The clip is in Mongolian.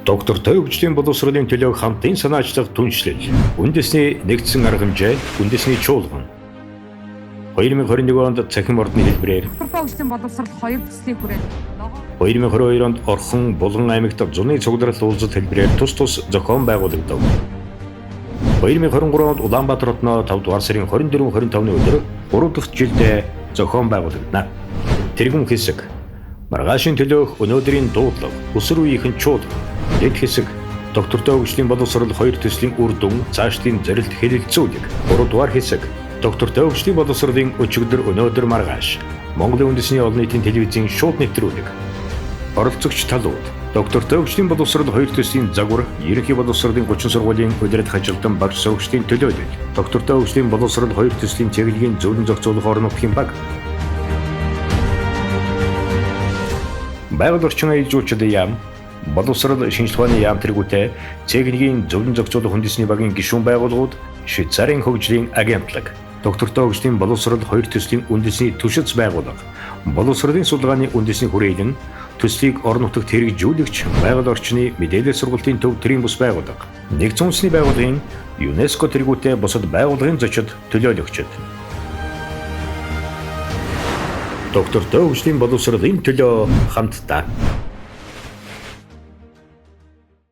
Доктортой хөгжлийн боловсролын төлөө хамтын санаачлах түншлэл. Үндэсний нэгдсэн арга хэмжээ, үндэсний чуулган. 2021 онд цахим ордны хэлбэрээр Доктортой хөгжлийн боловсрол хоёр төслийн хүрээнд 2022 онд Орхон, Булган аймагт зуны цугларал уулзалт хэлбэрээр тус тус зохион байгуулагдав. 2023 онд Улаанбаатар хотноо 5 дугаар сарын 24-25-ны өдөр 3 дахь жилдээ зохион байгуулагдана. Тэргүүн хэсэг. Маргаашийн төлөөх өнөөдрийн дуудлага, өсвөр үеийнхэн чуулган. Дэд хэсэг. Доктортой хөгжлийн боловсрол хоёр төслийн үр дүн, цаашдын зорилт хэлэлцүүлэг. 3 дугаар хэсэг. Доктортой хөгжлийн боловсролын өчигдөр, өнөөдөр, маргааш. Монголын үндэсний олон нийтийн телевизийн шууд нэвтрүүлэг. Оролцогч талууд доктортой хөгжлийн боловсрол хоёр төслийн загвар, ерөнхий боловсролын 30 сургуулийн удирдах ажилтан багш сурагчдын төлөөлөл, доктортой хөгжлийн боловсрол хоёр төслийн чиглэлийн зөвлөн зохицуулах орон нутгийн баг. Байгаль орчин аялал жуулчлалын яам, боловсрол шинжилгээ ухааны яам тэргүүтээ цэглэгийн зөвлөн зохицуулах үндэсний багийн гишүүн байгууллагууд, Швейцарын хөгжлийн агентлаг, доктортой хөгжлийн боловсрол хоёр төслийн үндэсний түшиц байгууллага, боловсролын судалгааны үндэсний хүрээлэн, төслийг орон нутагт хэрэгжүүлэгч байгаль орчны мэдээлэл сургалтын төв төрийн бус байгууллага, нэгдсэн үндэсний байгууллагын ЮНЕСКО тэргүүтээ бусад байгууллагын зочид төлөөлөгчд. Доктортой хөгжлийн боловсролын төлөө хамтдаа.